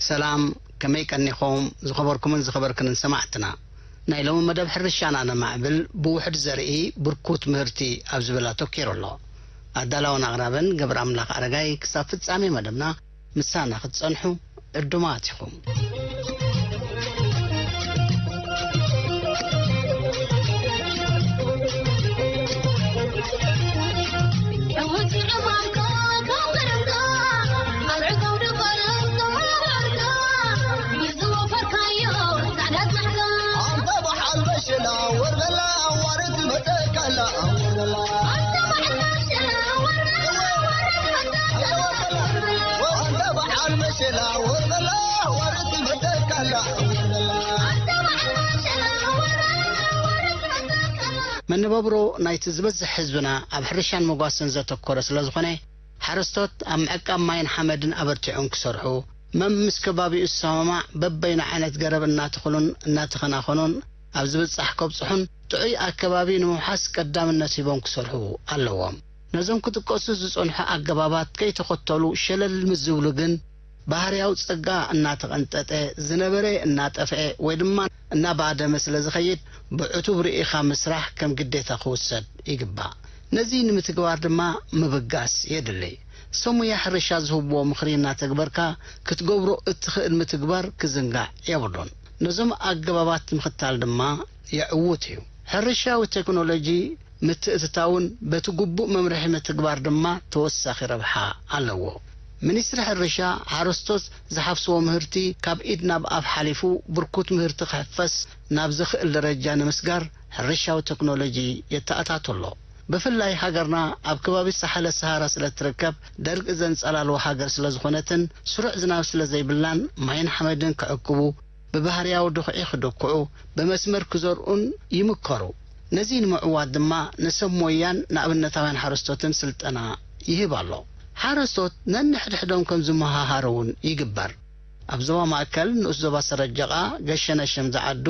ሰላም፣ ከመይ ቀኒኹም ዝኸበርኩምን ዝኸበርክንን ሰማዕትና? ናይ ሎሚ መደብ ሕርሻና ነማዕብል ብውሕድ ዘርኢ ብርኩት ምህርቲ ኣብ ዝብል ኣተኪሩ ኣሎ። ኣዳላውን ኣቕራብን ገብረ ኣምላኽ ኣረጋይ። ክሳብ ፍጻሜ መደብና ምሳና ክትጸንሑ ዕዱማት ኢኹም። መነባብሮ ናይቲ ዝበዝሕ ህዝብና ኣብ ሕርሻን መጓሰን ዘተኮረ ስለ ዝኾነ፣ ሓረስቶት ኣብ ምዕቃብ ማይን ሓመድን ኣበርቲዖም ክሰርሑ፣ መም ምስ ከባቢኡ ዝሰማማዕ በበይኑ ዓይነት ገረብ እናተኽሉን እናተኸናኸኑን፣ ኣብ ዝብጻሕ ከብጽሑን ጥዑይ ኣከባቢ ንምውሓስ ቀዳምነት ሂቦም ክሰርሑ ኣለዎም። ነዞም ክጥቀሱ ዝጸንሑ ኣገባባት ከይተኸተሉ ሸለል ምስ ዝብሉ ግን፣ ባህርያዊ ጸጋ እናተቐንጠጠ፣ ዝነበረ እናጠፍአ ወይ ድማ እናባደመ ስለ ዝኸይድ፣ ብዕቱብ ርኢኻ ምስራሕ ከም ግዴታ ክውሰድ ይግባእ። ነዚ ንምትግባር ድማ ምብጋስ የድሊ። ሰብ ሞያ ሕርሻ ዝህብዎ ምኽሪ እናተግበርካ፣ ክትገብሮ እትኽእል ምትግባር ክዝንጋዕ የብሉን። ነዞም ኣገባባት ምኽታል ድማ የዕውት እዩ። ሕርሻዊ ቴክኖሎጂ ምትእትታውን በቲ ግቡእ መምርሒ ምትግባር ድማ ተወሳኺ ረብሓ ኣለዎ። ሚኒስትሪ ሕርሻ፣ ሓረስቶት ዝሓፍስዎ ምህርቲ ካብ ኢድ ናብ ኣፍ ሓሊፉ ብርኩት ምህርቲ ክሕፈስ ናብ ዝኽእል ደረጃ ንምስጋር ሕርሻዊ ቴክኖሎጂ የተኣታቶ ኣሎ። ብፍላይ ሃገርና ኣብ ከባቢ ሳሕለ ሰሃራ ስለ እትርከብ፣ ደርቂ ዘንጸላልዋ ሃገር ስለ ዝኾነትን ስሩዕ ዝናብ ስለ ዘይብላን፣ ማይን ሓመድን ክዕቅቡ፣ ብባህርያዊ ድኹዒ ክድኩዑ፣ ብመስመር ክዘርኡን ይምከሩ። ነዚ ንምዕዋት ድማ ንሰብ ሞያን ንኣብነታውያን ሓረስቶትን ስልጠና ይህብ ኣሎ። ሓረስቶት ነንሕድሕዶም ከም ዝመሃሃሩ እውን ይግበር። ኣብ ዞባ ማእከል ንኡስ ዞባ ሰረጀቓ ገሸነሽም ዝዓዱ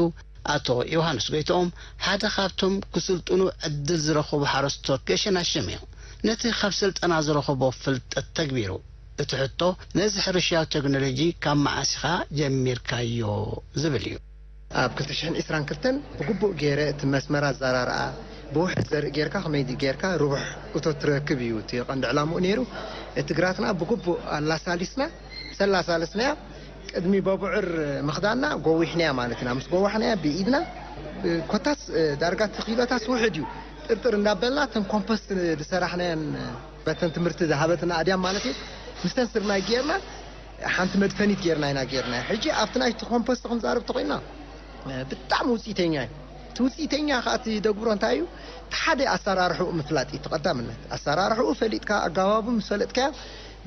ኣቶ ዮሃንስ ጎይትኦም ሓደ ካብቶም ክስልጥኑ ዕድል ዝረኸቡ ሓረስቶት ገሸናሽም እዩ። ነቲ ካብ ስልጠና ዝረኸቦ ፍልጠት ተግቢሩ። እቲ ሕቶ፣ ነዚ ሕርሻዊ ቴክኖሎጂ ካብ መዓስ ኢኻ ጀሚርካዮ? ዝብል እዩ። ኣብ ክልተ ሽሕን ዕስራን ክልተን ብግቡእ ገይረ እቲ መስመር ኣዘራርኣ፣ ብውሕድ ዘርኢ ጌርካ ከመይ ጌርካ ርቡሕ እቶት ትረክብ እዩ እቲ ቀንዲ ዕላምኡ ነይሩ። እቲ ግራትና ብግቡእ ኣላሳሊስና፣ ምስ ኣላሳለስናያ ቅድሚ በብዑር ምኽዳና ጎዊሕናያ ማለት ኢና። ምስ ጎዋሕናያ ብኢድና፣ ኮታስ ዳርጋ እቲ ኪሎታስ ውሕድ እዩ። ጥርጥር እንዳበልና እተን ኮምፖስት ዝሰራሕናየን በተን ትምህርቲ ዝሃበትና ኣድያም ማለት እዩ። ምስተን ስርናይ ጌርና ሓንቲ መድፈኒት ጌርና ኢና ጌርና። ሕጂ ኣብቲ ናይቲ ኮምፖስት ክንዛረብ ተኾይና፣ ብጣዕሚ ውፅኢተኛ እዩ። እቲ ውፅኢተኛ ከዓ እቲ ደግብሮ እንታይ እዩ? እቲ ሓደ ኣሰራርሕኡ ምፍላጥ እዩ እቲ ቀዳምነት። ኣሰራርሕኡ ፈሊጥካ፣ ኣገባቡ ምስ ፈለጥካዮ፣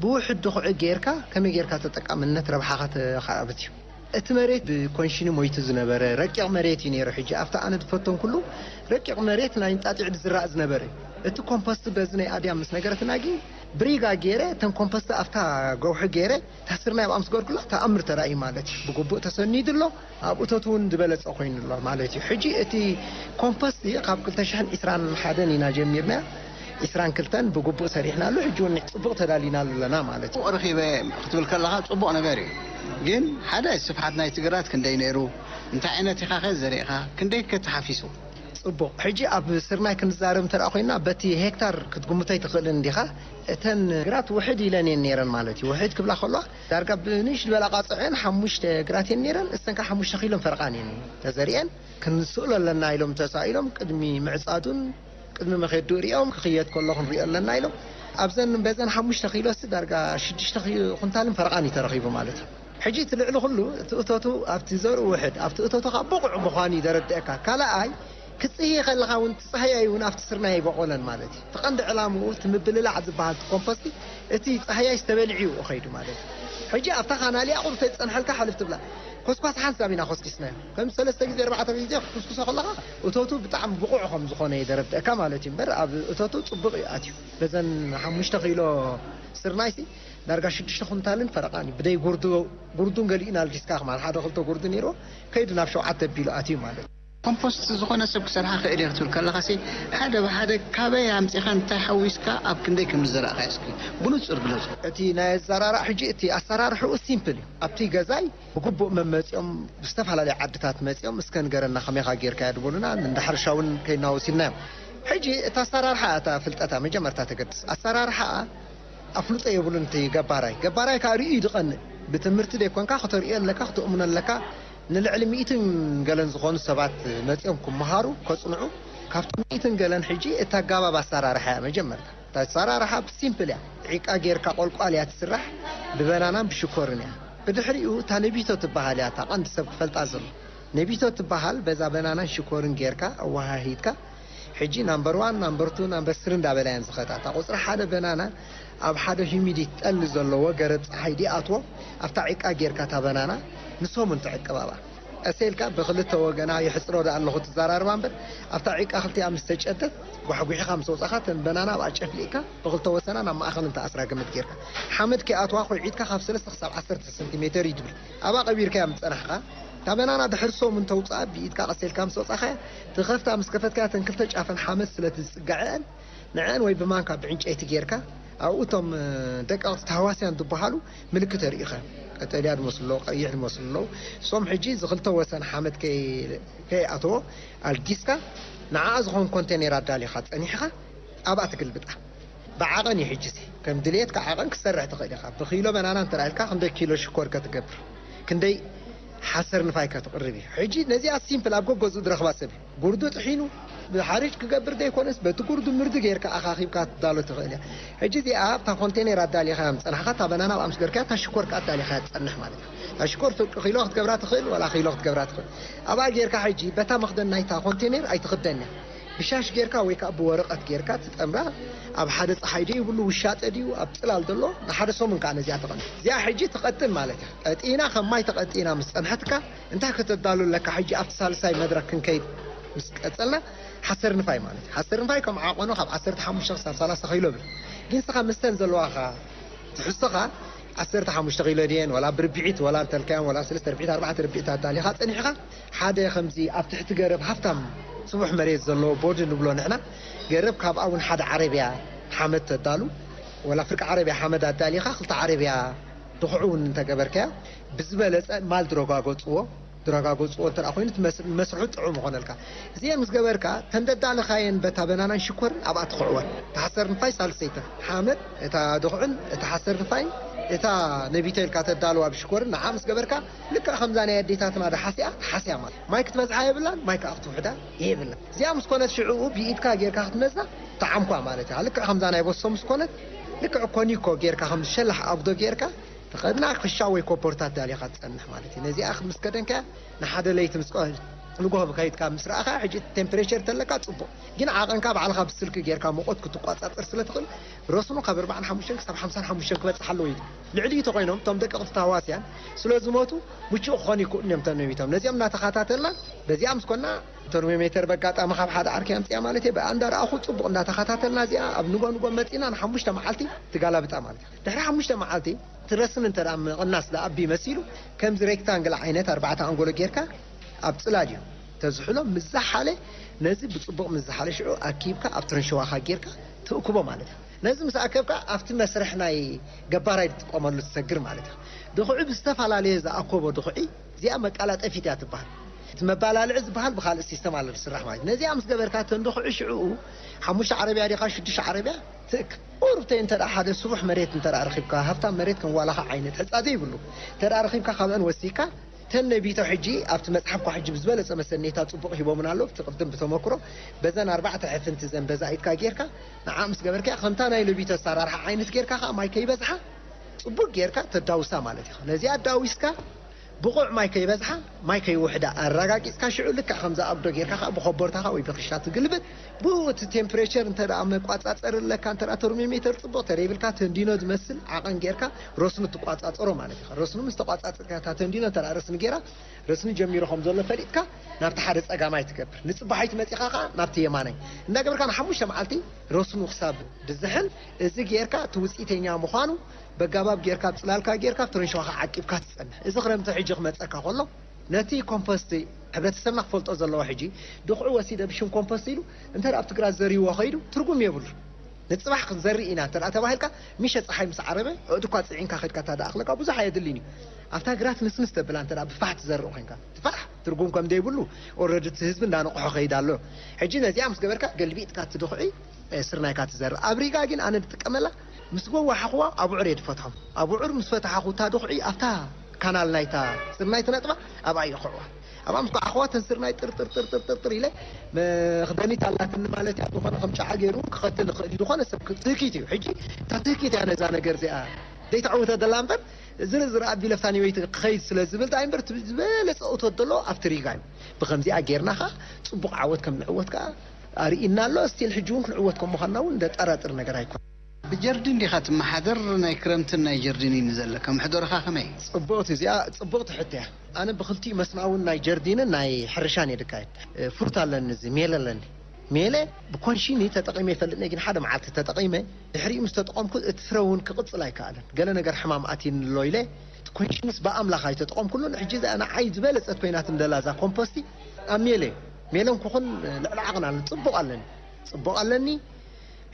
ብውሕድ ድኹዒ ጌርካ ከመይ ጌርካ ተጠቃምነት ረብሓኻ ተኻዕብት እዩ። እቲ መሬት ብኮንሽኒ ሞይቱ ዝነበረ ረቂቕ መሬት እዩ ነይሩ። ሕጂ ኣብቲ ኣነ ዝፈተንኩሉ ረቂቕ መሬት ናይ እንጣጢዕ ዝራእ ዝነበረ እዩ። እቲ ኮምፖስት በዚ ናይ ኣድያም ምስ ነገረትና ግን ብሪጋ ገይረ፣ እተን ኮምፖስት ኣብታ ገውሒ ገይረ፣ እታ ስርናይ ኣብኣ ምስ ገበርኩላ ተኣምር ተራእዩ ማለት እዩ። ብግቡእ ተሰኒዱ ኣሎ፣ ኣብ እቶት እውን ዝበለጸ ኮይኑ ኣሎ ማለት እዩ። ሕጂ እቲ ኮምፖስት ካብ ክልተ ሽሕን ዕስራን ሓደን ኢና ጀሚርና፣ ዕስራን ክልተን ብግቡእ ሰሪሕናሉ። ሕጂ እውን ጽቡቕ ተዳሊናሉ ኣለና ማለት እዩ። ጽቡቕ ረኺበ ክትብል ከለኻ ጽቡቕ ነገር እዩ። ግን ሓደ ስፍሓት ናይቲ ግራት ክንደይ ነይሩ? እንታይ ዓይነት ኢኻ ከ ዘሪእኻ? ክንደይ ከ ተሓፊሱ? ጽቡቕ። ሕጂ ኣብ ስርናይ ክንዛረብ እንተ ደኣ ኮይና፣ በቲ ሄክታር ክትግምቶ ኣይትኽእልን እንዲኻ። እተን ግራት ውሕድ ኢለን እየን ነይረን ማለት እዩ። ውሕድ ክብላ ከለዋ፣ ዳርጋ ብንእሽት ዝበላ ቃጽዐን ሓሙሽተ ግራት እየን ነይረን። እሰን ከኣ ሓሙሽተ ኪሎን ፈረቓን እየን ተዘሪአን። ክንስእሎ ኣለና ኢሎም ተሳኢሎም፣ ቅድሚ ምዕጻዱን ቅድሚ መኼዱ ሪኦም፣ ክኽየድ ከሎ ክንሪኦ ኣለና ኢሎም። ኣብዘን፣ በዘን ሓሙሽተ ኪሎስ ዳርጋ ሽዱሽተ ኪ-፣ ኩንታልን ፈረቓን እዩ ተረኺቡ ማለት እዩ። ሕጂ እቲ ልዕሊ ኩሉ፣ እቲ እቶቱ ኣብቲ ዘርኡ ውሕድ፣ ኣብቲ እቶቱ ከኣ ብቑዕ ምዃኑ እዩ ዘረድአካ። ካልኣይ፣ ትጽህይ ከለኻ እውን እቲ ጻህያይ እውን ኣብቲ ስርናይ ኣይበቆለን ማለት እዩ። እቲ ቀንዲ ዕላምኡ እቲ ምብልላዕ ዝበሃል እቲ ኮምፖስቲ እቲ ጻህያይ ዝተበልዕዩ ኸይዱ ማለት እዩ። ሕጂ ኣብታ ካናል እያ ቁሩብ ተዝጸንሐልካ ሕልፍ ትብላ። ኮስኳስ ሓንሳብ ኢና ኮስኪስናዮ። ከም ሰለስተ ግዜ ኣርባዕተ ግዜ ክትኩስኩሶ ከለኻ እቶቱ ብጣዕሚ ብቑዕ ከም ዝኾነ የደረድአካ ማለት እዩ። እምበር ኣብ እቶቱ ጽቡቕ እዩ ኣትዩ። በዘን ሓሙሽተ ኪሎ ስርናይሲ ዳርጋ ሽዱሽተ ኩንታልን ፈረቓን እዩ። ብደይ ጉርዱ ጉርዱን ገሊኡን ኣልጊስካ ከማን ሓደ ክልተ ጉርዱ ነይርዎ ከይዱ ናብ ሸውዓተ ኣቢሉ ኣትዩ ማለት እዩ። ኮምፖስት ዝኾነ ሰብ ክሰርሓ ክእል እየ ክትብል ከለኻሲ ሓደ ብሓደ ካበይ ኣምጺኻ እንታይ ሓዊስካ ኣብ ክንደይ ከም ዝዘራእካ እስኪ ብንጹር ግለጹ። እቲ ናይ ኣዘራርኣ ሕጂ እቲ ኣሰራርሕኡ ሲምፕል እዩ። ኣብቲ ገዛይ ብግቡእ መመጺኦም ብዝተፈላለዩ ዓድታት መጺኦም እስከ ንገረና ከመይኻ ጌርካዮ ድበሉና እንዳ ሕርሻ እውን ከይናወሲድናዮም። ሕጂ እቲ ኣሰራርሓ እታ ፍልጠታ መጀመርታ ተገድስ ኣሰራርሓ ኣፍልጦ የብሉን እቲ ገባራይ። ገባራይ ከኣ ርእዩ እዩ ዝቐንእ። ብትምህርቲ ዘይኮንካ ክተርእዮ ኣለካ፣ ክትእምኖ ኣለካ። ንልዕሊ ሚእትን ገለን ዝኾኑ ሰባት መጺኦም ክመሃሩ፣ ከጽንዑ። ካብቶም ሚእትን ገለን ሕጂ እታ ኣገባብ ኣሰራርሓ እያ መጀመርታ። እታ ኣሰራርሓ ሲምፕል እያ። ዒቃ ጌርካ ቆልቋል እያ ትስራሕ፣ ብበናናን ብሽኮርን እያ። ብድሕሪኡ እታ ነቢቶ ትበሃል እያ እታ ቀንዲ ሰብ ክፈልጣ ዘሎ። ነቢቶ ትበሃል በዛ በናናን ሽኮርን ጌርካ ኣወሃሂድካ ሕጂ ናምበር ዋን፣ ናምበር ቱ፣ ናምበር ስሪ እንዳበላ እየን ዝኸዳ። እታ ቁፅሪ ሓደ በናና ኣብ ሓደ ሂሚዲቲ ጠሊ ዘለዎ ገረብ ፀሓይ ድኣትዎ ኣብታ ዒቃ ጌርካ እታ በናና ንሰሙን ትዕቅብ ኣብኣ። ቀስ ኢልካ ብክልተ ወገና የሕፅሮ ደኣ ኣለኹ ትዘራርባ እምበር ኣብታ ዒቃ ክልቲኣ ምስ ተጨደት ጓሕጒሒኻ ምስ ወፃኻ እተን በናና ኣብኣ ጨፍሊቕካ ብክልተ ወሰና ናብ ማእኸል እንተኣስራ ገመድ ጌርካ ሓመድ ከይኣትዋ ኮይዒትካ ካብ ሰለስተ ክሳብ ዓሰርተ ሰንቲሜተር እዩ ድብል ኣብኣ ቀቢርካያ ምስ ፀናሕኻ እታ በናና ድሕሪ ሰሙን ተውፅኣ ብኢድካ ቀስ ኢልካ ምስ ወፃኻያ ትኸፍታ ምስ ከፈትካያ እተን ክልተ ጫፈን ሓመድ ስለ ትፅገዐአን ንዐን ወይ ብማንካ ብዕንጨይቲ ጌርካ ኣብኡ እቶም ደቀቕቲ ተሃዋስያን ዝበሃሉ ምልክት የርእዩኻ። ቀጠልያ ዝመስሉ ኣለዉ፣ ቀይሕ ዝመስሉ ኣለዉ። እሶም ሕጂ እዚ ክልተ ወሰን ሓመድ ከይ- ከይኣተዎ ኣልጊስካ ንዓኣ ዝኾን ኮንቴነር ኣዳሊኻ ጸኒሕኻ ኣብኣ ትግልብጣ። ብዓቐን እዩ ሕጂ እዚ። ከም ድልየትካ ዓቐን ክትሰርሕ ትኽእል ኢኻ። ብኪሎ በናና እንተ ኢልካ ክንደይ ኪሎ ሽኮር ከ ትገብር? ክንደይ ሓሰር ንፋይ ከ ትቕርብ እዩ? ሕጂ ነዚኣ ሲምፕል ኣብ ጎጎዝኡ ዝረኽባ ሰብ እዩ። ጉርዱ ጥሒኑ ብሓሪጭ ክገብር ዘይኮነስ በቲ ጉርዱ ምርዲ ጌርካ ኣኻኺብካ ትዳሎ ትኽእል እያ። ሕጂ እዚኣ ኣብታ ኮንቴነር ኣዳሊኻያ ምጸናሕኻ እታ በናና ኣብኣ ምስ ገርካያ እታ ሽኮር ከኣ ኣዳሊኻያ ትጸንሕ ማለት እያ። እታ ሽኮር ፍርቂ ኪሎ ክትገብራ ትኽእል ዋላ ኪሎ ክትገብራ ትኽእል። ኣብኣ ጌርካ ሕጂ በታ መኽደን ናይታ ኮንቴነር ኣይትኽደን እያ። ብሻሽ ጌርካ ወይ ከኣ ብወረቐት ጌርካ ትጠምራ ኣብ ሓደ ጸሓይ ድዩ ይብሉ ውሻጠ ድዩ ኣብ ጽላል ዘሎ ንሓደ ሰሙን ከኣ ነዚኣ ተቐምጥ። እዚኣ ሕጂ ትቐጥን ማለት እያ። ቀጢና ከም ማይ ተቐጢና ምስ ጸንሐትካ እንታይ ከተዳሉ ኣለካ ሕጂ ኣብቲ ሳልሳይ መድረክ ክንከይድ ምስ ቀጸልና ሓሰር ንፋይ ማለት እዩ። ሓሰር ንፋይ ከም ዓቐኑ ካብ ዓሰርተ ሓሙሽተ ክሳብ ሰላሳ ኪሎ ብል ግን ስኻ ምስተን ዘለዋኻ ትሕዝቶኻ ዓሰርተ ሓሙሽተ ኪሎ ድየን ዋላ ብርብዒት ዋላ እንተልካዮም ዋላ ሰለስተ ርብዒት ኣርባዕተ ርብዒት ኣዳሊኻ ጸኒሕኻ ሓደ ከምዚ ኣብ ትሕቲ ገረብ ሃፍታም ስቡሕ መሬት ዘለዎ ቦዲ ንብሎ ንሕና ገረብ ካብኣ እውን ሓደ ዓረብያ ሓመድ ተዳሉ ዋላ ፍርቂ ዓረብያ ሓመድ ኣዳሊኻ ክልተ ዓረብያ ድኹዑ እውን እንተገበርካዮ ብዝበለጸ ማል ድረጋገጽዎ ድረጋገጽዎ እንተ ኮይኑ መስርሑ ጥዑም ይኾነልካ። እዚአን ምስ ገበርካ ተን ደዳለኻየን በታ በናናን ሽኮርን ኣብኣ ትኽዕወን። ተሓሰር ንፋይ ሳልሰይተን ሓመድ እታ ድኹዕን እታ ሓሰር ንፋይን እታ ነቢቶ ኢልካ ተዳልዋ ብሽኮርን ንዓ ምስ ገበርካ ልክዕ ከምዛ ናይ ኣዴታትና ደሓስያ ተሓስያ ማለት ማይ ክትበዝሓ የብላን ማይ ከዓ ክትውሕዳ የብላን። እዚኣ ምስ ኮነት ሽዕኡ ብኢድካ ጌርካ ክትመዛ ተዓምኳ ማለት እያ። ልክዕ ከምዛ ናይ በሶ ምስ ኮነት ልክዕ ኮኒኮ ጌርካ ከም ሸላሕ ኣጉዶ ጌርካ ተኸድና ክሻ ወይ ኮቦርታት ዳሊኻ ትጸንሕ ማለት እዩ። ነዚኣ ምስ ከደንካያ ንሓደ ለይቲ ምስ ንጎሆ ከይድካ ምስ ረኣኻ ሕጂ ቴምፕሬቸር ተለካ ጽቡቕ ግን ዓቐንካ ባዕልኻ ብስልኪ ጌርካ ሙቐት ክትቋጻጸር ስለ ትኽእል ረስኑ ካብ ኣርባዓን ሓሙሽተን ክሳብ ሓምሳን ሓሙሽተን ክበጽሕ ኣለዎ እዩ። ልዕሊኡ ተኾይኖም እቶም ደቀቕቲ ተሃዋስያን ስለ ዝሞቱ ምቹእ ክኾኑ ይክእሉ እዮም ተነቢቶም። ነዚኦም እናተኸታተልና በዚኣ ምስ ኮና ተርሞሜተር በጋጣሚ ካብ ሓደ ዓርኪ ኣምፅያ ማለት እየ ብኣ እንዳረኣኹ ፅቡቕ እንዳተኸታተልና እዚኣ ኣብ ንጎ ንጎ መፂና ንሓሙሽተ መዓልቲ ትጋላብጣ ማለት እዩ። ድሕሪ ሓሙሽተ መዓልቲ ትረስን እንተ ደኣ ምቕናስ ዝኣቢ መሲሉ ከምዚ ሬክታንግል ዓይነት ኣርባዕተ ኣንጎሎ ጌርካ ኣብ ፅላል እዩ ተዝሕሎ ምስ ዝሓለ ነዚ ብፅቡቕ ምስ ዝሓለ ሽዑ ኣኪብካ ኣብ ትርንሸዋኻ ጌርካ ትእክቦ ማለት እዩ። ነዚ ምስ ኣከብካ ኣብቲ መስርሕ ናይ ገባራይ ዝጥቀመሉ ትሰግር ማለት እዩ። ድኹዒ ብዝተፈላለየ ዝኣኮቦ ድኹዒ እዚኣ መቃላጠፊት እያ ትበሃል። እቲ መባላልዒ ዝበሃል ብካልእ ሲስተም ኣሎ ዝስራሕ ማለት እዩ። ነዚኣ ምስ ገበርካ ተንድኹዒ ሽዕኡ ሓሙሽተ ዓረብያ ዲኻ ሽዱሽተ ዓረብያ ትእክ ቁርብተይ እንተ ሓደ ስቡሕ መሬት እንተ ረኺብካ ሃብታም መሬት ከም ዋላኻ ዓይነት ሕፃ ዘይብሉ እንተ ረኺብካ ካብአን ወሲካ ተን ነቢቶ ሕጂ ኣብቲ መፅሓፍኳ ሕጂ ብዝበለፀ መሰኔታ ፅቡቕ ሂቦምና ኣሎ እቲ ቅድም ብተመክሮ በዘን ኣርባዕተ ሕፍንቲ ዘን በዛ ኢድካ ጌርካ ንዓ ምስ ገበርካ ከምታ ናይ ነቢቶ ኣሰራርሓ ዓይነት ጌርካ ከዓ ማይ ከይበዝሓ ፅቡቅ ጌርካ ተዳውሳ ማለት ኢኻ። ነዚኣ ኣዳዊስካ ብቑዕ ማይ ከይበዝሓ፣ ማይ ከይውሕዳ ኣረጋጊጽካ፣ ሽዑ ልክዕ ከምዛ ኣጉዶ ጌርካ ከኣ ብኮቦርታኻ ወይ ብክሻ ትግልብጥ። ብኡ እቲ ቴምፕሬቸር እንተ ደኣ መቋጻጸሪ ኣለካ፣ እንተ ደኣ ተርሞሜተር ጽቡቕ ተደይብልካ፣ ተንዲኖ ዝመስል ዓቐን ጌርካ ረስኑ ትቋጻጸሮ ማለት ኢኻ። ረስኑ ምስ ተቋጻጸርካ፣ እታ ተንዲኖ እንተ ደኣ ረስኒ ጌራ፣ ረስኒ ጀሚሩ ከም ዘሎ ፈሊጥካ፣ ናብቲ ሓደ ጸጋማይ ትገብር። ንጽባሒት መጺኻ ከኣ ናብቲ የማናይ። እንዳገበርካ ንሓሙሽተ መዓልቲ ረስኑ ክሳብ ድዝሕል፣ እዚ ጌርካ እቲ ውጽኢተኛ ምዃኑ በጋባብ ጌርካ፣ ኣብ ጽላልካ ጌርካ፣ ኣብ ተረንሸዋኻ ዓቂብካ ትጸንሕ። እዚ ክረምቲ ሕጂ ክመጸካ ከሎ፣ ነቲ ኮምፖስት ሕብረተሰብና ክፈልጦ ዘለዎ ሕጂ፣ ድኹዒ ወሲደ ብሽም ኮምፖስት ኢሉ፣ እንተ ደኣ ኣብቲ ግራት ዘሪዎ ኸይዱ፣ ትርጉም የብሉ። ንጽባሕ ክንዘርእ ኢና እንተ ደኣ ተባሂልካ፣ ሚሸ ጸሓይ ምስ ዓረበ፣ ኣእዱኳ ጽዒንካ ኸድካ እታ ደኣኽለካ ብዙሕ ኣየድልን እዩ። ኣብታ ግራት ንስንስ ተብላ እንተ ደኣ ብፋሕ ትዘርእ ኮይንካ፣ ትፋሕ ትርጉም ከም ዘይብሉ፣ ኦረዲ እቲ ህዝቢ እንዳነቕሖ ኸይድ ኣሎ። ሕጂ ነዚኣ ምስ ገበርካ፣ ገልቢጥካ እቲ ድኹዒ፣ እ፣ ስርናይካ ትዘርእ። ኣብ ሪጋ ግን ኣነ ዝጥቀመላ፣ ምስ ጎዋሓኽዋ ኣብዑር እየ ዝፈትሖም። ኣብዑር ምስ ፈታሓኹ እታ ድኹዒ ኣብታ ካናል ናይታ ስርናይ ትነጥባ፣ ኣብኣ ይኹዕዋ። ኣብኣ ምስ ኳዕኹዋ፣ እተን ስርናይ ጥር ጥር ጥር ጥር ጥር ጥር ኢለ፣ መኽደኒት ኣላትኒ ማለት እያ። ዝኾነ ከም ጫዓ ገይሩ ክኸድን ይኽእል እዩ። ዝኾነ ሰብ ክ-፣ ትህኪት እዩ። ሕጂ እታ ትህኪት እያ ነዛ ነገር እዚኣ ዘይተዕውተ ዘላ እምበር፣ ዝርዝር ኣቢለ ፍታኒ ወይ ክኸይድ ስለ ዝብል ዳኣ እምበር፣ እቲ ዝበለጸ እቶት ዘሎ ኣብቲ ሪጋ እዩ። ብኸምዚኣ ጌርና ኸኣ ጽቡቕ ዓወት ከም ንዕወት ከኣ ኣርኢና ኣሎ። ስቲል ሕጂ እውን ክንዕወት ከም ምዃንና እውን ዘጠራጥር ነገር ኣይኮነን። ብጀርዲን ዲኻ ትመሓደር? ናይ ክረምትን ናይ ጀርዲንን እዩ ዘለካ። መሕደርኻ ከመይ? ጽቡቕቲ እዚኣ፣ ጽቡቕቲ ሕቶ እያ። ኣነ ብኽልቲኡ መስናውን ናይ ጀርዲንን ናይ ሕርሻን እየ ዝካየድ። እ፣ ፍሩት ኣለኒ፣ እዚ ሜለ ኣለኒ። ሜለ ብኮንሽኒ ተጠቒመ ይፈልጥኒ፣ ግን ሓደ መዓልቲ ተጠቒመ፣ ድሕሪኡ ምስ ተጠቐምኩ፣ እቲ ፍረ እውን ክቕጽል ኣይከኣለን። ገለ ነገር ሕማም ኣትዩኒ ኣሎ ኢለ፣ እቲ ኮንሽንስ ብኣምላኽ ኣይተጠቐምኩሉን። ሕጂ እዚኣ ንዓይ ዝበለጸት ኮይናትኒ ዘላ እዛ ኮምፖስቲ ኣብ ሜለ፣ ሜለን ኩኹን ልዕሊ ዓቕን ኣለኒ። ጽቡቕ ኣለኒ፣ ጽቡቕ ኣለኒ።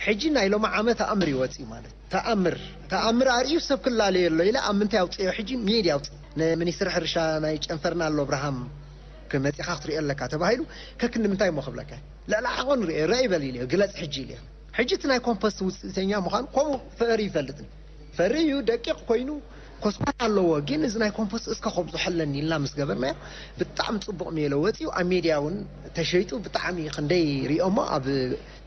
ሕጂ ናይ ሎሚ ዓመት ተኣምር እዩ ወፂኡ ማለት። ተኣምር፣ ተኣምር ኣርእዩ ሰብ ክላለዮ ኣሎ ኢለ ኣብ ምንታይ ኣውፅዮ? ሕጂ ሜድያ ኣውፅእ። ንሚኒስትሪ ሕርሻ ናይ ጨንፈርና ኣሎ፣ ኣብርሃም፣ ክመፂኻ ክትሪኦ ኣለካ ተባሂሉ። ከክንዲ ምንታይ እሞ ክብለካ? ልዕሊ ዓቐን ርእ-፣ ርእ ይበል ኢልዮ፣ ግለፅ ሕጂ ኢልዮ። ሕጂ እቲ ናይ ኮምፖስት ውፅኢተኛ ምዃኑ ከምኡ ፈሪ ይፈልጥን። ፈሪ እዩ፣ ደቂቕ ኮይኑ ኮስኳስ ኣለዎ፣ ግን እዚ ናይ ኮምፖስት እስከ ከብዝሖ ኣለኒ ኢልና ምስ ገበርናዮ፣ ብጣዕሚ ጽቡቕ ሜለ ወጺኡ፣ ኣብ ሜድያ እውን ተሸይጡ፣ ብጣዕሚ ክንደይ ሪኦሞ፣ ኣብ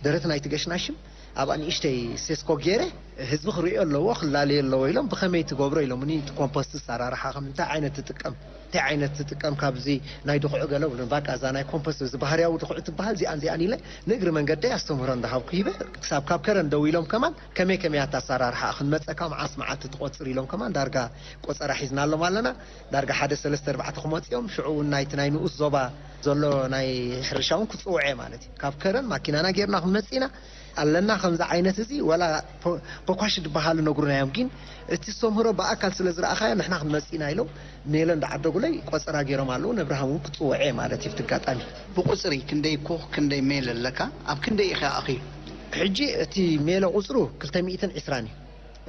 ደረት ናይቲ ገሽናሽም ኣብኣ ንእሽተይ ሴስኮ ገይረ፣ ህዝቢ ክርእዮ ኣለዎ፣ ክላለዮ ኣለዎ ኢሎም፣ ብኸመይ ትገብሮ ኢሎምኒ፣ እቲ ኮምፖስት ኣሰራርሓ ከም እንታይ ዓይነት ትጥቀም፣ እንታይ ዓይነት ትጥቀም፣ ካብዚ ናይ ድኹዒ ገለ ብሉን፣ ባቃ እዛ ናይ ኮምፖስት፣ እዚ ባህርያዊ ድኹዒ ትበሃል፣ እዚኣን እዚኣን ኢለ፣ ንእግሪ መንገደይ ኣስተምህሮ እንዳሃብኩ ሂበ፣ ክሳብ ካብ ከረን ደው ኢሎም ከማን፣ ከመይ ከመይ ኣታ ኣሰራርሓ ክንመፀካ፣ መዓስ መዓልቲ ትቆፅር ኢሎም ከማን፣ ዳርጋ ቆፀራ ሒዝናሎም ኣለና። ዳርጋ ሓደ ሰለስተ ኣርባዕተ ክመፁ እዮም። ሽዑ እውን ናይቲ ናይ ንኡስ ዞባ ዘሎ ናይ ሕርሻ እውን ክፅውዐ ማለት እዩ። ካብ ከረን ማኪናና ጌርና ክንመፅእ ኢና ኣለና። ከምዚ ዓይነት እዚ ዋላ ፖ-፣ ፖኳሽ ዝበሃሉ ነግሩና እዮም፣ ግን እቲ ኣስተምህሮ ብኣካል ስለ ዝረኣኻዮ ንሕና ክንመፅእ ኢና ኢሎም ሜለ እንዳዓደጉለይ ቆፀራ ገይሮም ኣለዉ። ነብርሃም እውን ክፅውዐ ማለት እዩ። ብቲ ኣጋጣሚ ብቁፅሪ ክንደይ ኮኽ ክንደይ ሜለ ኣለካ? ኣብ ክንደይ ኢኻ ኣኽዩ? ሕጂ እቲ ሜለ ቁፅሩ ክልተ ሚእትን ዕስራን እዩ።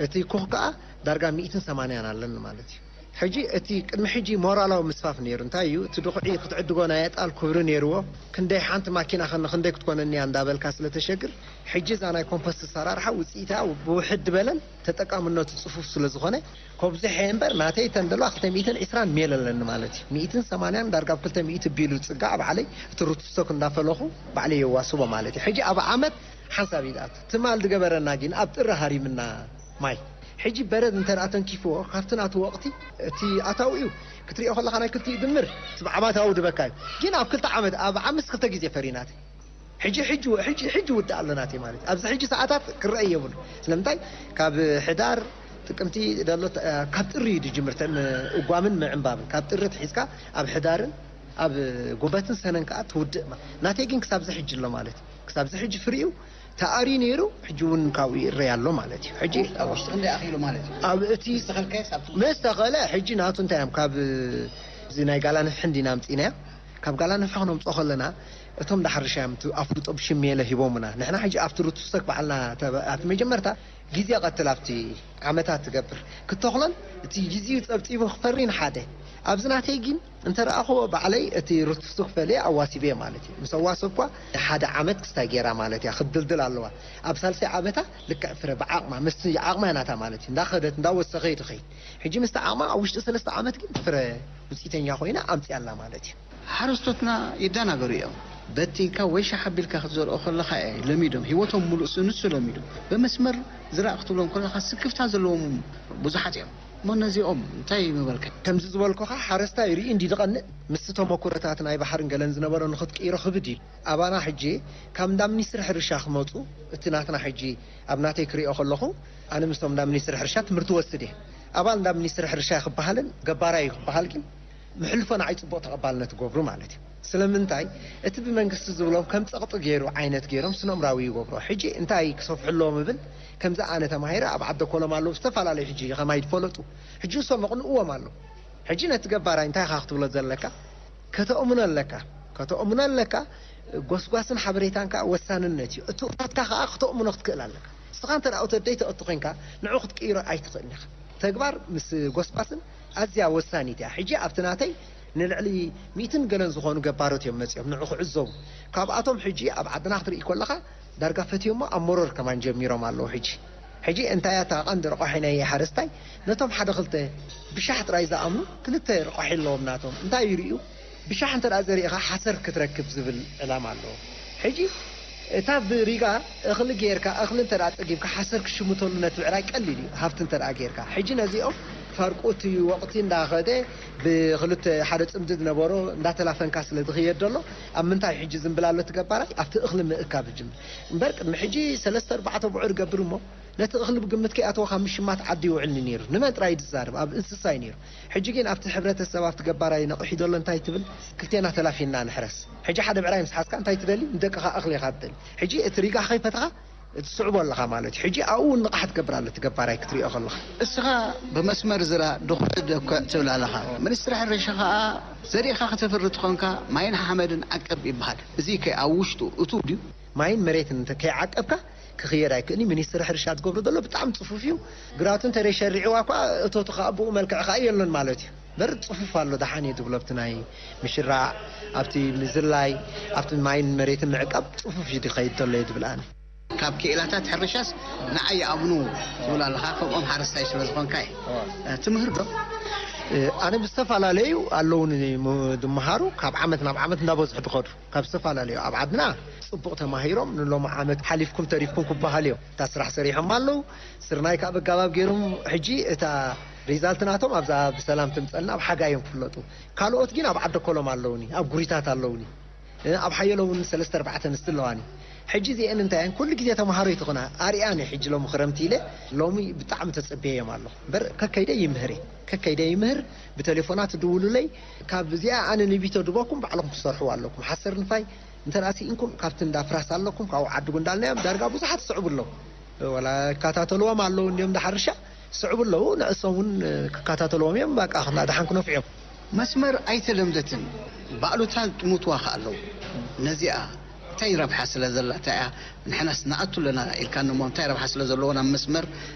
እቲ ኮኽ ከኣ ዳርጋ ሚእትን ሰማንያን ኣለኒ ማለት እዩ። ሕጂ እቲ ቅድሚ ሕጂ ሞራላዊ ምስፋፍ ነይሩ። እንታይ እዩ? እቲ ድኹዒ ክትዕድጎ ናይ ኣጣል ክብሪ ነይርዎ። ክንደይ ሓንቲ ማኪና ከ-፣ ክንደይ ክትኮነኒ እያ እንዳበልካ ስለ ተሸግር፣ ሕጂ እዛ ናይ ኮምፖስት ኣሰራርሓ ውጽኢታ ብውሕድ ዝበለን ተጠቃምነቱ ጽፉፍ ስለ ዝኾነ፣ ከብዝሐ እምበር ናተይ እተን ዘለዋ ክልተ ሚእትን ዕስራን ሜል ኣለኒ ማለት እዩ። ሚእትን ሰማንያን ዳርጋ ኣብ ክልተ ሚእቲ ቢሉ ጽጋዕ ባዕለይ እቲ ሩትስቶክ እንዳፈለኹ ባዕለይ የዋስቦ ማለት እዩ። ሕጂ ኣብ ዓመት ሓንሳብ እዩ ዝኣቱ። ትማል ዝገበረና ግን ኣብ ጥሪ ሃሪምና ማይ። ሕጂ በረድ እንተ ደኣ ተንኪፍዎ፣ ካብቲ ናቱ ወቕቲ፣ እቲ ኣታዊኡ ክትሪኦ ከለኻ ናይ ክልቲኡ ድምር እቲ ብዓማታዊ ድበካ እዩ። ግን ኣብ ክልተ ዓመት፣ ኣብ ዓመት ክልተ ግዜ ፈርዩ ናተይ። ሕጂ፣ ሕጂ፣ ሕጂ፣ ሕጂ ውዳእ ኣሎ ናተይ ማለት እዩ። ኣብዚ ሕጂ ሰዓታት ክረአ የብሉ። ስለምንታይ? ካብ ሕዳር፣ ጥቅምቲ ደሎ፣ ካብ ጥሪ እዩ ዝጅምር፣ ተን እጓምን ምዕንባብን። ካብ ጥሪ ትሒዝካ ኣብ ሕዳርን ኣብ ጉንበትን ሰነን ከኣ ትውድእ ማ-፣ ናተይ ግን ክሳብዚ ሕጂ ኣሎ ማለት እዩ። ክሳብዚ ሕጂ ፍሪኡ ተኣርዩ ነይሩ፣ ሕጂ እውን ካብኡ ይእረይ ኣሎ ማለት እዩ። ሕጂ ኣብ ውሽጢ ክንደይ ኣኺሉ ማለት እዩ? ኣብ እቲ ምስ ተኸልካዮስ ኣብቲ ምስ ተኸለ፣ ሕጂ ናቱ እንታይ እዮም፣ ካብ እዚ ናይ ጋላ ንፍሒ እንዲና ኣምጺእናዮ። ካብ ጋላ ንፍሒ ክነምጽኦ ከለና፣ እቶም ዳሕርሻ እዮም እቲ ኣፍልጦ ብሽም ሜለ ሂቦምና። ንሕና ሕጂ ኣብቲ ሩትስቶክ ባዕልና ተበ-፣ ኣብቲ መጀመርታ ግዜ ቀትል ኣብቲ ዓመታት ትገብር። ክተኽሎን እቲ ግዜኡ ጸብጺቡ ክፈሪ ንሓደ። ኣብዚ ናተይ ግን እንተ ረኣኽዎ ባዕለይ እቲ ሩትስቶክ ፈልየ ኣዋሲበዮ ማለት እዩ። ምስ ኣዋሰብኳ ንሓደ ዓመት ክስታይ ገይራ ማለት እያ። ክትድልድል ኣለዋ። ኣብ ሳልሳይ ዓመታ ልክዕ ፍረ ብዓቕማ፣ ምስቲ ዓቕማ ናታ ማለት እዩ። እንዳኸደት፣ እንዳወሰኸ እዩ ትኸይድ። ሕጂ ምስቲ ዓቕማ ኣብ ውሽጢ ሰለስተ ዓመት ግን ፍረ ውጽኢተኛ ኮይና ኣምጺኣላ ማለት እዩ። ሓረስቶትና ይደናገሩ እዮም። በቲንካ ወይ ሻሕ ኣቢልካ ክትዘርኦ ከለኻ እየ ለሚዶም፣ ህይወቶም ሙሉእ ስ-፣ ንሱ ለሚዶም። ብመስመር ዝራእ ክትብሎም ከለኻ ስክፍታ ዘለዎም ብዙሓት እዮም። እሞ ነዚኦም እንታይ ምበልካ? ከምዚ ዝበልኩኻ ሓረስታይ ርኢ እንዲ ዝቐንእ፣ ምስቲ ተመኩሮታት ናይ ባሕርን ገለን ዝነበሮ ንኽትቅይሮ ክብድ ኢሉ። ኣባና ሕጂ ካብ እንዳ ሚኒስትሪ ሕርሻ ክመፁ፣ እቲ ናትና ሕጂ ኣብ ናተይ ክሪኦ ከለኹ፣ ኣነ ምስቶም እንዳ ሚኒስትሪ ሕርሻ ትምህርቲ ወስድ እየ። ኣባል እንዳ ሚኒስትሪ ሕርሻ ክበሃልን ገባራይ ክበሃል ግን ምሕልፎ ንዓይ ጽቡቕ ተቐባልነት ገብሩ ማለት እዩ። ስለምንታይ? እቲ ብመንግስቲ ዝብሎም ከም ጸቕጢ ገይሩ ዓይነት ገይሮም ስነምራዊ ይገብሮ። ሕጂ እንታይ ክሰፍሑ ኣለዎም እብል፣ ከምዚ ኣነ ተማሂረ ኣብ ዓደ ኮሎም ኣለዉ ዝተፈላለዩ ሕጂ ከማይ ዝፈለጡ። ሕጂ እሶም ኣቕንእዎም ኣለዉ። ሕጂ ነቲ ገባራይ እንታይ ኢኻ ክትብሎ ዘለካ? ከተእምኖ ኣለካ። ከተእምኖ ኣለካ። ጎስጓስን ሓበሬታን ከኣ ወሳንነት እዩ። እትውታትካ ከኣ ክተእምኖ ክትክእል ኣለካ። ንስኻ እንተ ደኣ እቶ ደይ ተእቱ ኮንካ፣ ንዑ ክትቅይሮ ኣይትኽእልን ኢኻ። ተግባር ምስ ጎስጓስን ኣዝያ ወሳኒት እያ። ሕጂ ኣብቲ ናተይ ንልዕሊ ሚእትን ገለን ዝኾኑ ገባሮት እዮም መጺኦም ንዑ ክዕዘቡ። ካብኣቶም ሕጂ ኣብ ዓድና ክትርኢ ከለኻ ዳርጋ ፈትዮሞ ኣብ መሮር ከማን ጀሚሮም ኣለዉ። ሕጂ፣ ሕጂ እንታይ እያ እታ ቀንዲ ረቋሒ ናይ ሓረስታይ? ነቶም ሓደ ክልተ ብሻሕ ጥራይ ዝኣምኑ ክልተ ረቋሒ ኣለዎም ናቶም። እንታይ ይርእዩ? ብሻሕ እንተ ደኣ ዘሪእኻ ሓሰር ክትረክብ ዝብል ዕላማ ኣለዎ። ሕጂ እታ ብሪጋ እኽሊ ጌርካ፣ እኽሊ እንተ ደኣ ጸጊብካ ሓሰር ክሽምተሉ ነቲ ብዕራይ ቀሊል እዩ፣ ሃብቲ እንተ ደኣ ጌርካ። ሕጂ ነዚኦም ፈርቁ እቲ ወቕቲ እንዳኸደ ብክልተ ሓደ ጽምዲ ዝነበሮ እንዳተላፈንካ ስለ ዝኽየድ ዘሎ፣ ኣብ ምንታይ ሕጂ ዝንብል ኣሎ እቲ ገባራይ? ኣብቲ እኽሊ ምእካብ ዝጅምር። እምበር ቅድሚ ሕጂ ሰለስተ ኣርባዕተ ብዑር ይገብር እሞ ነቲ እኽሊ ብግምት ከይኣተወ ካብ ምሽማት ዓዲ ይውዕልኒ ነይሩ። ንመን ጥራይ እዩ ዝዛረብ? ኣብ እንስሳ እዩ ነይሩ። ሕጂ ግን ኣብቲ ሕብረተሰብ ኣብቲ ገባራይ ነቒሑ ዘሎ እንታይ ትብል? ክልቴና ተላፊና ንሕረስ። ሕጂ ሓደ ብዕራይ ምስ ሓዝካ እንታይ ትደሊ? ንደቅኻ እኽሊ ኢኻ ትደሊ። ሕጂ እቲ ሪጋ ከይፈተኻ ትስዕቦ ኣለኻ ማለት እዩ። ሕጂ ኣብኡ እውን ንቕሓት ትገብር ኣሎ እቲ ገባራይ ክትሪኦ ከለኻ። እስኻ ብመስመር ዝራ ድኹዒ ደኩዕ ትብል ኣለኻ። ሚኒስትሪ ሕርሻ ኸኣ ዘሪእኻ ከተፍሪ ትኾንካ ማይን ሓመድን ዓቀብ ይበሃል። እዚ ከ ኣብ ውሽጡ እቱው ድዩ? ማይን መሬትን እንተ ከይዓቀብካ ክኽየድ ኣይክእልን እዩ። ሚኒስትሪ ሕርሻ ዝገብሮ ዘሎ ብጣዕሚ ጽፉፍ እዩ። ግራቱ እንተ ደይሸሪዕዋ እኳ እቶቱ ኸኣ ብኡ መልክዕ ኸኣ የሎን ማለት እዩ። እምበር ጽፉፍ ኣሎ፣ ደሓን እየ ዝብሎ። ኣብቲ ናይ ምሽራዕ፣ ኣብቲ ምዝላይ፣ ኣብቲ ማይን መሬትን ምዕቃብ ጽፉፍ እዩ ዝኸይድ ዘሎ እየ ዝብል ኣነ። ካብ ክኢላታት ሕርሻስ ንዓይ ይኣምኑ ትብል ኣለኻ፣ ከምኦም ሓረስታይ ስለ ዝኾንካ እዩ። ትምህር ዶ? ኣነ ብዝተፈላለዩ ኣለዉኒ ም-፣ ዝመሃሩ ካብ ዓመት ናብ ዓመት እንዳበዝሑ ዝኸዱ ካብ ዝተፈላለዩ ኣብ ዓድና ጽቡቕ ተማሂሮም ንሎሚ ዓመት ሓሊፍኩም ተሪፍኩም ክበሃል እዮም። እታ ስራሕ ሰሪሖም ኣለዉ። ስርናይ ከዓ በጋባብ ገይሮም ሕጂ እታ ሪዛልት ናቶም ኣብዛ ብሰላም ትምጸልና ኣብ ሓጋይ እዮም ክፍለጡ። ካልኦት ግን ኣብ ዓደ ኮሎም ኣለዉኒ፣ ኣብ ጉሪታት ኣለዉኒ። እ፣ ኣብ ሓየሎ እውን ሰለስተ ኣርባዕተ ኣንስቲ ኣለዋኒ። ሕጂ እዚአን እንታይ እየን? ኩሉ ግዜ ተምሃሮ ይትኾና። ኣርኣያን እየ ሕጂ ሎሚ ክረምቲ ኢለ፣ ሎሚ ብጣዕሚ ተጸብየዮም ኣለኹ። እምበር ከከይደ ይምህር እየ። ከከይደ ይምህር፣ ብቴሌፎናት ትድውሉለይ። ካብ እዚኣ ኣነ ንቢቶ ድበኩም ባዕልኹም ትሰርሕዋ ኣለኩም። ሓሰር ንፋይ እንተ ደኣ ስኢንኩም ካብቲ እንዳ ፍራስ ኣለኩም፣ ካብኡ ዓዲ ጉንዳልና እዮም። ዳርጋ ብዙሓት ይስዕቡ ኣለዉ። ወላ ይከታተልዎም ኣለዉ እንዲዮም እንዳ ሓርሻ ይስዕቡ ኣለዉ። ንዕሶም እውን ክከታተልዎም እዮም። በቃ ክና ደሓን ክነፍዑ እዮም። መስመር ኣይተለምደትን፣ ባእሉታ ጥሙትዋ ከ ኣለዉ። ነዚኣ እንታይ ረብሓ ስለ ዘላታ እያ ንሕናስ ንኣቱ ኣለና ኢልካኒ እሞ እንታይ ረብሓ ስለ ዘለዎ ናብ መስመር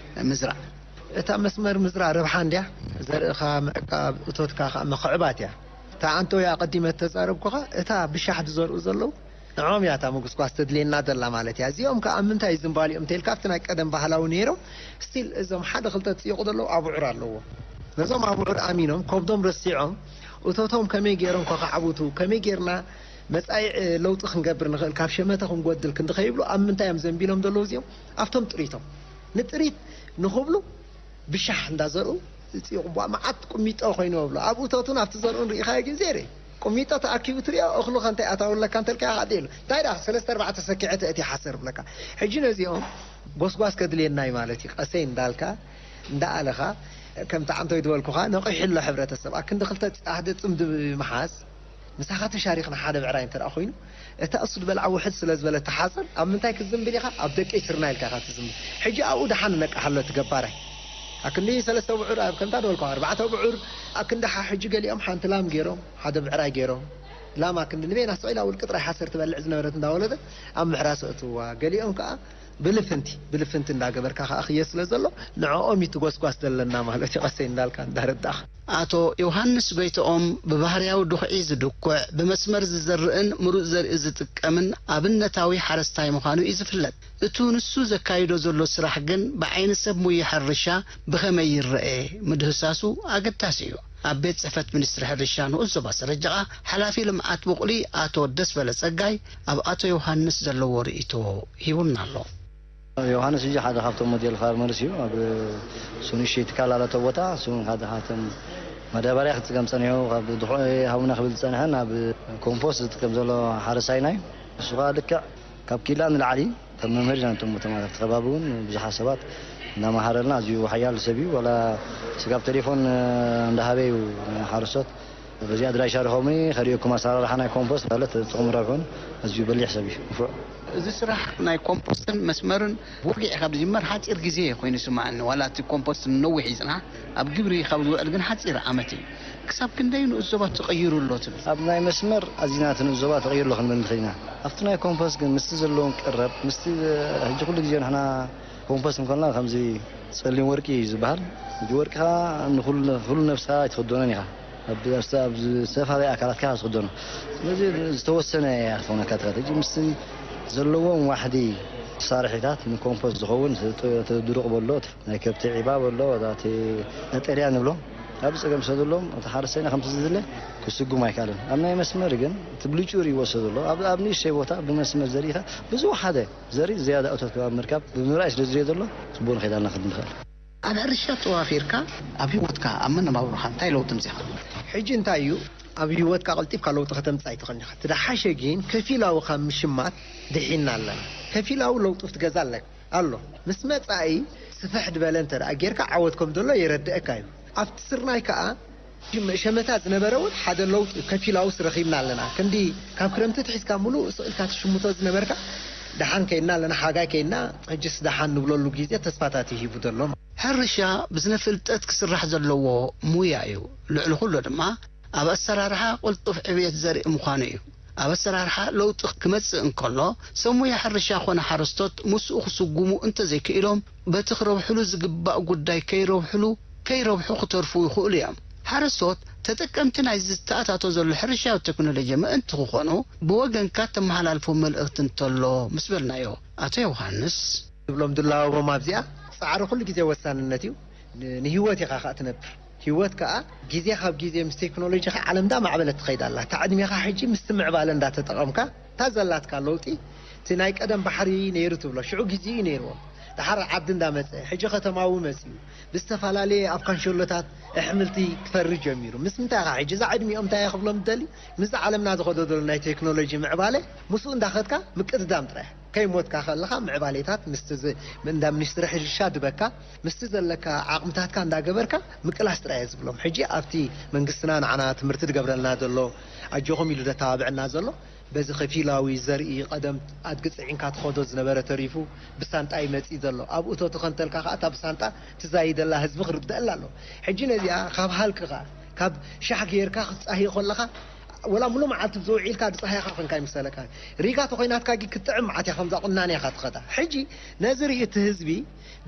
ምዝራእ? እታ መስመር ምዝራእ ረብሓ እንድያ፣ ዘርእኻ ምዕቃብ፣ እቶትካ ከኣ ምኽዕባት እያ። እታ ኣንቶያ ኣቐዲመ እተዛረብኩኻ፣ እታ ብሻሕ ዝዘርኡ ዘለዉ፣ ንዖም እያ እታ ምጉስጓስ ተድልየና ዘላ ማለት እያ። እዚኦም ከኣ ኣብ ምንታይ ዝንባልዮም እንተኢልካ፣ ኣብቲ ናይ ቀደም ባህላዊ ነይሮም፣ ስቲል እዞም ሓደ ክልተ ዝጽይቑ ዘለዉ ኣብዑር ኣለዎም። ነዞም ኣብዑር ኣሚኖም፣ ከብዶም ረሲዖም፣ እቶቶም ከመይ ገይሮም ከ ከዓብቱ፣ ከመይ ገይርና መጻኢ፣ እ፣ ለውጢ ክንገብር ንኽእል፣ ካብ ሸመተ ክንጎድል ክንዲ ከይብሉ፣ ኣብ ምንታይ እዮም ዘንቢሎም ዘለዉ እዚኦም? ኣብቶም ጥሪቶም። ንጥሪት ንኽብሉ ብሻሕ እንዳዘርኡ ዝጽይቑ፣ ቧ፣ መዓት ቁሚጦ ኮይኑ እብሎ። ኣብ እቶቱን ኣብቲ ዘርኡን ርኢኻዮ ግን ዜሮ እዩ። ቁሚጦ ተኣኪቡ ትሪኦ፣ እኽሉ ከ እንታይ ኣታዊ ኣለካ እንተልካዮ፣ ሓደ የሎ። እንታይ ደኣ፣ ሰለስተ ኣርባዕተ ሰኪዐ ተእትየ ሓሰር ብለካ። ሕጂ ነዚኦም ጎስጓስ ከድልየና እዩ ማለት እዩ። ቀሰይ እንዳልካ፣ እንዳኣለኻ፣ ከምቲ ዓንቶይ ዝበልኩኻ፣ ነቒሑ ኣሎ ሕብረተሰብ። ኣክንዲ ክልተ ሓደ ጽምዲ ምሓዝ፣ ምሳኻ ተሻሪኽና ሓደ ብዕራይ እንተ ደኣ ኮይኑ፣ እታ እሱ ዝበልዓ ውሕድ ስለ ዝበለት ትሓጽር፣ ኣብ ምንታይ ክትዝንብል ኢኻ? ኣብ ደቀይ ስርናይ ኢልካ ኢኻ ትዝንብል። ሕጂ ኣብኡ ደሓን ነቃሕ ኣሎ እቲ ገባራይ። ኣክንዲ ሰለስተ ብዑር፣ ኣብ ከምታ ዝበልኩኻ ኣርባዕተ ብዑር፣ ኣክንዲ ሓ-፣ ሕጂ ገሊኦም ሓንቲ ላም ገይሮም፣ ሓደ ብዕራይ ገይሮም። ላም ኣክንዲ ንበይና ስቕ ኢላ ውልቂ ጥራይ ሓሰር ትበልዕ ዝነበረት እንዳወለደት ኣብ ምሕራስ ኣእትውዋ። ገሊኦም ከኣ ብልፍንቲ፣ ብልፍንቲ እንዳገበርካ ከኣ ክየ ስለ ዘሎ፣ ንዕኦም እዩ ትጎስጓስ ዘለና ማለት እዩ፣ ቀሰይ እንዳልካ እንዳረዳእኻ። ኣቶ ዮሃንስ ጎይትኦም ብባህርያዊ ድኹዒ ዝድኩዕ፣ ብመስመር ዝዘርእን ምሩጽ ዘርኢ ዝጥቀምን ኣብነታዊ ሓረስታይ ምዃኑ እዩ ዝፍለጥ። እቱ ንሱ ዘካይዶ ዘሎ ስራሕ ግን ብዓይኒ ሰብ ሙያ ሕርሻ ብኸመይ ይረኤ ምድህሳሱ ኣገዳሲ እዩ። ኣብ ቤት ጽሕፈት ሚኒስትሪ ሕርሻ ንኡስ ዞባ ሰረጀቓ ሓላፊ ልምዓት ብቑሊ ኣቶ ደስበለ ጸጋይ ኣብ ኣቶ ዮሃንስ ዘለዎ ርእይቶ ሂቡና ኣሎ። ዮሃንስ ሕጂ ሓደ ካብቶም ሞዴል ፋርመርስ እዩ። ኣብ እሱ ንእሽተይ ትካል ኣለቶ ቦታ፣ እሱ ሓደ ካብቶም ማዳበርያ ክጥቀም ጸኒሑ፣ ካብ ድኹዒ ሃቡና ክብል ዝጸንሐ ናብ ኮምፖስት ዝጥቀም ዘሎ ሓረስታይና እዩ። እሱ ከኣ ልክዕ ካብ ኪላ ንላዕሊ ከም መምህር ኢና ነቶም ተማሃርቲ። ከባቢ እውን ብዙሓት ሰባት እንዳመሃረልና ኣዝዩ ሓያል ሰብ እዩ። ዋላ ስጋብ ቴሌፎን እንዳሃበ እዩ ሓረስቶት በዚ ኣድራሻ ርኸብኒ ከርእየኩም ኣሰራርሓ ናይ ኮምፖስት ማለት ጥቕሚ ረብሑን ኣዝዩ በሊሕ ሰብ እዩ። ንፉዕ። እዚ ስራሕ ናይ ኮምፖስትን መስመርን ብወግዒ ካብ ዝጅመር ሓፂር ግዜ ኮይኑ ይስማዓኒ። ዋላ እቲ ኮምፖስት ንነዊሕ ይፅናሕ፣ ኣብ ግብሪ ካብ ዝውዕል ግን ሓፂር ዓመት እዩ። ክሳብ ክንደይ ንኡስ ዞባ ተቐይሩ ኣሎ ትብል? ኣብ ናይ መስመር ኣዚና እቲ ንኡስ ዞባ ተቐይሩ ኣሎ ክንብል ንኽእል ኢና። ኣብቲ ናይ ኮምፖስት ግን ምስቲ ዘለዎም ቀረብ ምስቲ ሕጂ ኩሉ ግዜ ንሕና ኮምፖስት እንኮልና ከምዚ ጸሊም ወርቂ እዩ ዝበሃል። እዚ ወርቂ ኸዓ ንኹሉ ንኹሉ ነብስኻ ኣይትኽደኖን ኢኻ። ኣብ ኣብ ኣብ ዝተፈላለየ ኣካላትካ ኢኻ ትኽደኖ። ስለዚ ዝተወሰነ እያ ክትኾነካ ትኽእል። ሕጂ ምስቲ ዘለዎም ዋሕዲ መሳርሒታት ንኮምፖስት ዝኸውን እቲ ጥ- እቲ ድሩቕ በሎ፣ እቲ ናይ ከብቲ ዒባ በሎ፣ እታ እቲ ቀጠልያ ንብሎ ኣብ ጸገም ስለ ዘለዎም እቲ ሓረስታይና ከምቲ ዝድለ ክስጉም ኣይከኣልን። ኣብ ናይ መስመር ግን እቲ ብልጭ ኢሉ ይወስዶ ዘሎ። ኣብ ኣብ ንእሽተይ ቦታ ብመስመር ዘሪእኻ ብዝወሓደ ዘርኢ ዝያዳ እቶት ኣብ ምርካብ ብምርኣይ ስለ ዝድልዮ ዘሎ ጽቡቕ ንኸይድ ኣለና ክንዲ ንኽእል። ኣብ ሕርሻ ተዋፊርካ ኣብ ህይወትካ ኣብ መነባብሮኻ እንታይ ለውጢ ምጺኻ? ሕጂ እንታይ እዩ ኣብ ህይወትካ ቀልጢፍካ ለውጢ ከተምጽእ ኣይትኽእልን ኢኻ። እቲ ደሓሸ ግን ከፊላዊ ካብ ምሽማት ድሒና ኣለና። ከፊላዊ ለውጢ ኣብቲ ገዛ ኣለካ ኣሎ ምስ መጻኢ ስፍሕ ድበለ እንተ ደኣ ጌርካ ዓወት ከም ዘሎ የረድአካ እዩ። ኣብቲ ስርናይ ከኣ ሸመታ ዝነበረ እውን ሓደ ለውጢ ከፊላውስ ረኺብና ኣለና። ክንዲ ካብ ክረምቲ ትሒዝካ ምሉእ ስቕ ኢልካ ትሽምቶ ዝነበርካ ደሓን ከይድና ኣለና። ሓጋይ ከይድና ሕጅስ ደሓን ንብለሉ ግዜ ተስፋታት እዩ ሂቡ ዘሎ። ሕርሻ ብዝነ ፍልጠት ክስራሕ ዘለዎ ሙያ እዩ። ልዕሊ ኩሉ ድማ ኣብ ኣሰራርሓ ቅልጡፍ ዕብየት ዘርኢ ምዃኑ እዩ። ኣብ ኣሰራርሓ ለውጢ ክመጽእ እንከሎ ሰብ ሙያ ሕርሻ ኾነ ሓረስቶት ምስኡ ክስጉሙ እንተዘይክኢሎም በቲ ክረብሕሉ ዝግባእ ጉዳይ ከይረብሕሉ ከይረብሑ ክተርፉ ይኽእሉ እዮም። ሓረስቶት ተጠቀምቲ ናይዚ ዝተኣታቶ ዘሎ ሕርሻዊ ቴክኖሎጂ ምእንቲ ክኾኑ ብወገንካ ተመሓላልፎ መልእኽቲ እንተሎ ምስ በልናዮ ኣቶ ዮሃንስ። ዝብሎም ድላዎም ኣብዚኣ ፃዕሪ ኩሉ ግዜ ወሳንነት እዩ። ንህይወት ኢኻ ከዓ ትነብር። ህይወት ከዓ ግዜ ካብ ግዜ ምስ ቴክኖሎጂ ከዓ ዓለም እንዳማዕበለት ትኸይድ ኣላ። እታ ዕድሜኻ ሕጂ ምስቲ ምዕባለ እንዳተጠቐምካ እታ ዘላትካ ለውጢ እቲ ናይ ቀደም ባሕሪ ነይሩ ትብሎ ሽዑ ግዜ እዩ ነይርዎ። ድሓር ዓዲ እንዳመፀ ሕጂ ከተማዊ መፅዩ ብዝተፈላለየ ኣብ ካንሸሎታት ኣሕምልቲ ክፈሪ ጀሚሩ። ምስ ምንታይ ኢኻ ሕጂ እዛ ዕድሚኦም እንታይ እየ ክብሎም ዝደሊ ምስዚ ዓለምና ዝኸዶ ዘሎ ናይ ቴክኖሎጂ ምዕባለ ምስኡ እንዳኸድካ ምቅድዳም ጥራይ። ከይሞትካ ከለኻ ምዕባሌታት ምስቲ ዝ- እንዳ ሚኒስትሪ ሕርሻ ድበካ ምስቲ ዘለካ ዓቕምታትካ እንዳገበርካ ምቅላስ ጥራይ እየ ዝብሎም። ሕጂ ኣብቲ መንግስትና ንዓና ትምህርቲ ዝገብረልና ዘሎ ኣጆኹም ኢሉ ዘተባብዐና ዘሎ በዚ ከፊላዊ ዘርኢ ቀደም ኣድጊ ፅዒንካ ትኸዶ ዝነበረ ተሪፉ ብሳንጣ ይመፅእ ዘሎ ኣብኡ ተትኸንተልካ ከዓ እታ ብሳንጣ ትዛይደላ ህዝቢ ክርደአላ ኣሎ። ሕጂ ነዚኣ ካብ ሃልክኻ ካብ ሻሕ ገይርካ ክትፃህዮ ከለኻ ወላ ሙሉ መዓልቲ ብዝውዒልካ ድፀሃይኻ ኮንካ ይምሰለካ። ሪጋ ተኾይናትካ ጊ ክትጥዕም መዓት እያ ከምዛ ቁናን ኢኻ ትኸዳ። ሕጂ ነዚ ርኢ እቲ ህዝቢ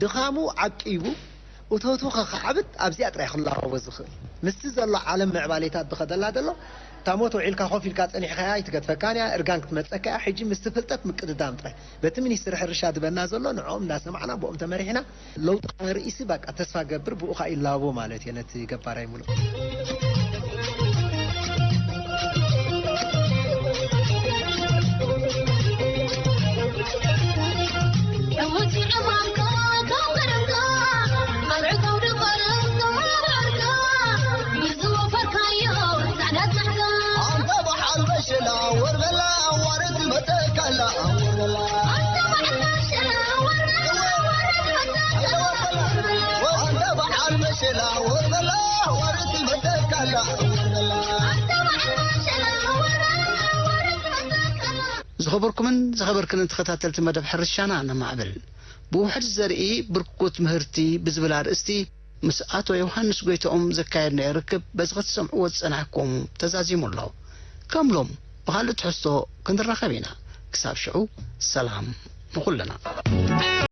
ድኻሙ ዓቂቡ እቶቱ ከኻዕብት ኣብዚኣ ጥራይ ክላኸቦ ዝኽእል ምስቲ ዘሎ ዓለም ምዕባሌታት ዝኸደላ ዘሎ እታ ሞት ውዒልካ ኮፍ ኢልካ ጸኒሕካያ ኣይትገድፈካን እያ እርጋን ክትመጸካ እያ። ሕጂ ምስቲ ፍልጠት ምቅድዳም ጥራይ በቲ ሚኒስትሪ ሕርሻ ዝበና ዘሎ ንዕኦም እንዳሰማዕና ብኦም ተመሪሕና ለውጢ ከነርኢ ሲ በቃ ተስፋ ገብር ብኡ ከዓ ይላቦ ማለት እየ ነቲ ገባራይ ሙሉእ። ዝኸበርኩምን ዝኸበርክንን ተኸታተልቲ መደብ ሕርሻና ነማዕብል። ብውሕድ ዘርኢ ብርኩት ምህርቲ ብዝብል ኣርእስቲ ምስ ኣቶ ዮሃንስ ጎይትኦም ዘካየድናዮ ርክብ በዚ ክትሰምዕዎ ዝጸናሕኩም ተዛዚሙ ኣሎ። ከም ሎም ብኻልእ ትሕዝቶ ክንራኸብ ኢና። ክሳብ ሽዑ ሰላም ንኹልና።